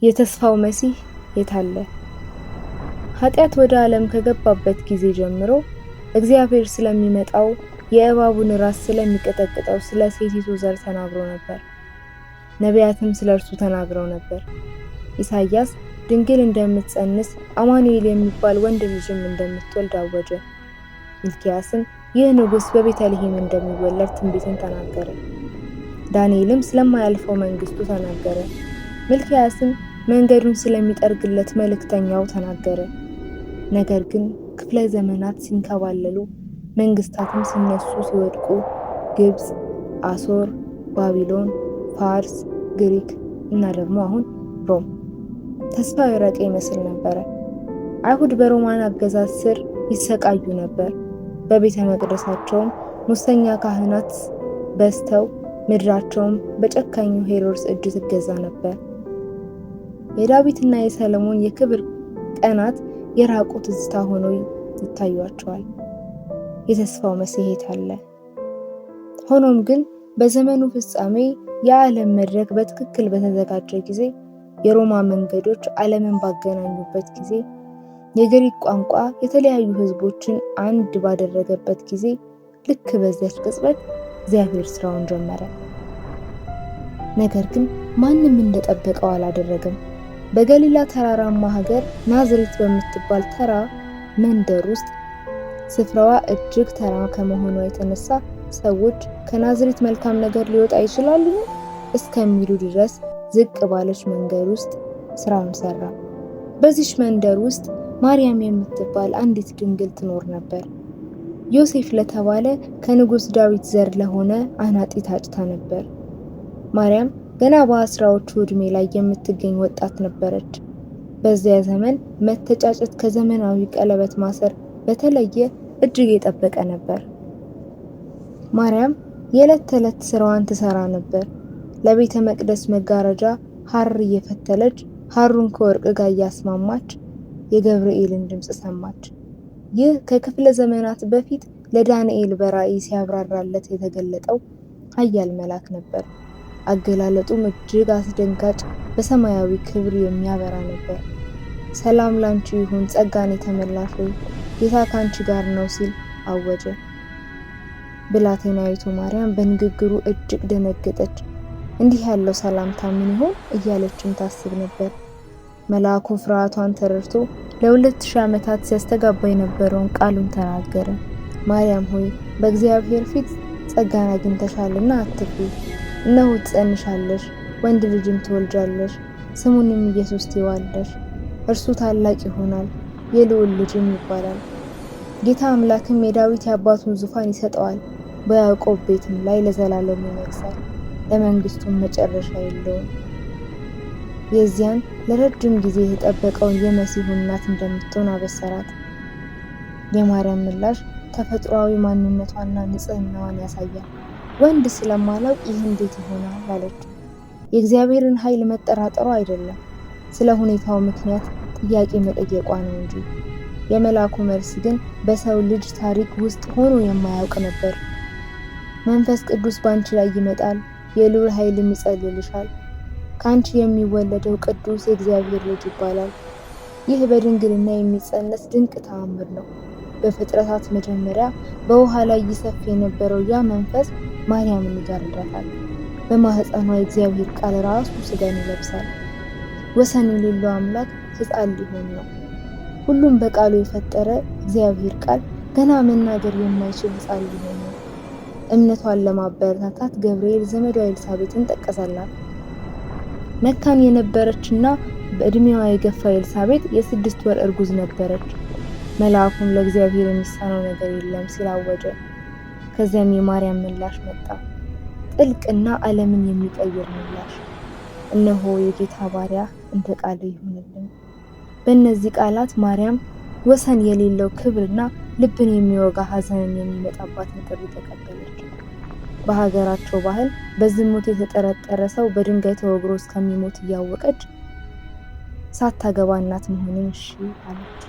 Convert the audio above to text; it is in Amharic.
የተስፋው መሲህ የታለ? ኃጢአት ወደ ዓለም ከገባበት ጊዜ ጀምሮ እግዚአብሔር ስለሚመጣው፣ የእባቡን ራስ ስለሚቀጠቅጠው ስለ ሴቲቱ ዘር ተናግሮ ነበር። ነቢያትም ስለ እርሱ ተናግረው ነበር። ኢሳይያስ ድንግል እንደምትጸንስ፣ አማኑኤል የሚባል ወንድ ልጅም እንደምትወልድ አወጀ። ሚልክያስም ይህ ንጉሥ በቤተልሔም እንደሚወለድ ትንቢትን ተናገረ። ዳንኤልም ስለማያልፈው መንግስቱ ተናገረ። ሚልክያስም መንገዱን ስለሚጠርግለት መልእክተኛው ተናገረ። ነገር ግን ክፍለ ዘመናት ሲንከባለሉ፣ መንግስታትም ሲነሱ ሲወድቁ፣ ግብፅ፣ አሶር፣ ባቢሎን፣ ፋርስ፣ ግሪክ እና ደግሞ አሁን ሮም፣ ተስፋው የራቀ ይመስል ነበረ። አይሁድ በሮማን አገዛዝ ስር ይሰቃዩ ነበር። በቤተ መቅደሳቸውም ሙሰኛ ካህናት በዝተው፣ ምድራቸውም በጨካኙ ሄሮድስ እጅ ትገዛ ነበር። የዳዊትና የሰለሞን የክብር ቀናት የራቁ ትዝታ ሆነው ይታዩአቸዋል። የተስፋው መሲህ የት አለ? ሆኖም ግን በዘመኑ ፍጻሜ የዓለም መድረክ በትክክል በተዘጋጀ ጊዜ፣ የሮማ መንገዶች ዓለምን ባገናኙበት ጊዜ፣ የግሪክ ቋንቋ የተለያዩ ሕዝቦችን አንድ ባደረገበት ጊዜ፣ ልክ በዚያች ቅጽበት እግዚአብሔር ስራውን ጀመረ። ነገር ግን ማንም እንደጠበቀው አላደረገም። በገሊላ ተራራማ ሀገር ናዝሬት በምትባል ተራ መንደር ውስጥ፣ ስፍራዋ እጅግ ተራ ከመሆኗ የተነሳ ሰዎች "ከናዝሬት መልካም ነገር ሊወጣ ይችላልን?" እስከሚሉ ድረስ ዝቅ ባለች መንደር ውስጥ ስራውን ሰራ። በዚች መንደር ውስጥ ማርያም የምትባል አንዲት ድንግል ትኖር ነበር። ዮሴፍ ለተባለ፣ ከንጉሥ ዳዊት ዘር ለሆነ አናጢ ታጭታ ነበር። ማርያም ገና በ10ዎቹ ዕድሜ ላይ የምትገኝ ወጣት ነበረች። በዚያ ዘመን መተጫጨት ከዘመናዊ ቀለበት ማሰር በተለየ እጅግ የጠበቀ ነበር። ማርያም የዕለት ተዕለት ስራዋን ትሰራ ነበር። ለቤተ መቅደስ መጋረጃ ሐር እየፈተለች፣ ሐሩን ከወርቅ ጋር እያስማማች የገብርኤልን ድምፅ ሰማች። ይህ ከክፍለ ዘመናት በፊት ለዳንኤል በራእይ ሲያብራራለት የተገለጠው ኃያል መልአክ ነበር። አገላለጡም እጅግ አስደንጋጭ፣ በሰማያዊ ክብር የሚያበራ ነበር። "ሰላም ላንቺ ይሁን፣ ጸጋን የተመላሽ ሆይ፣ ጌታ ካንቺ ጋር ነው" ሲል አወጀ። ብላቴናይቱ ማርያም በንግግሩ እጅግ ደነገጠች። እንዲህ ያለው ሰላምታ ምን ይሆን እያለችም ታስብ ነበር። መልአኩ ፍርሃቷን ተረድቶ ለ2000 ዓመታት ሲያስተጋባ የነበረውን ቃሉን ተናገረ። "ማርያም ሆይ፣ በእግዚአብሔር ፊት ጸጋን አግኝተሻልና አትፍሪ። እነሆ ትጸንሻለሽ፣ ወንድ ልጅም ትወልጃለሽ፣ ስሙንም ኢየሱስ ትይዋለሽ። እርሱ ታላቅ ይሆናል፣ የልዑል ልጅም ይባላል። ጌታ አምላክም የዳዊት የአባቱን ዙፋን ይሰጠዋል፣ በያዕቆብ ቤትም ላይ ለዘላለሙ ይነግሣል፣ ለመንግስቱም መጨረሻ የለውም።" የዚያን ለረጅም ጊዜ የተጠበቀውን የመሲሁ እናት እንደምትሆን አበሰራት። የማርያም ምላሽ ተፈጥሯዊ ማንነቷና ንጽህናዋን ያሳያል። "ወንድ ስለማላውቅ ይህ እንዴት ይሆናል?" አለችው። የእግዚአብሔርን ኃይል መጠራጠሯ አይደለም፣ ስለ ሁኔታው ምክንያት ጥያቄ መጠየቋ ነው እንጂ። የመልአኩ መልስ ግን በሰው ልጅ ታሪክ ውስጥ ሆኖ የማያውቅ ነበር። "መንፈስ ቅዱስ በአንቺ ላይ ይመጣል፣ የልዑል ኃይልም ይጸልልሻል። ከአንቺ የሚወለደው ቅዱስ የእግዚአብሔር ልጅ ይባላል።" ይህ በድንግልና የሚጸነስ ድንቅ ተአምር ነው። በፍጥረታት መጀመሪያ በውሃ ላይ ይሰፍ የነበረው ያ መንፈስ ማርያምን ይጋርዳታል። በማህፀኗ የእግዚአብሔር ቃል ራሱ ስጋን ይለብሳል። ወሰን የሌለው አምላክ ሕፃን ሊሆን ነው። ሁሉም በቃሉ የፈጠረ እግዚአብሔር ቃል ገና መናገር የማይችል ሕፃን ሊሆን ነው። እምነቷን ለማበረታታት ገብርኤል ዘመዷ ኤልሳቤጥን ጠቀሰላት። መካን የነበረችና በእድሜዋ የገፋ ኤልሳቤጥ የ6 ወር እርጉዝ ነበረች። መልአኩም "ለእግዚአብሔር የሚሳነው ነገር የለም" ሲል አወጀ። ከዚያም የማርያም ምላሽ መጣ። ጥልቅና ዓለምን የሚቀይር ምላሽ። "እነሆ የጌታ ባሪያ፣ እንደ ቃልህ ይሁንልኝ።" በእነዚህ ቃላት ማርያም ወሰን የሌለው ክብርና ልብን የሚወጋ ሐዘንን የሚመጣባትን ጥሪ ተቀበለች። በሀገራቸው ባህል በዝሙት የተጠረጠረ ሰው በድንጋይ ተወግሮ እስከሚሞት እያወቀች ሳታገባ እናት መሆንን እሺ አለች።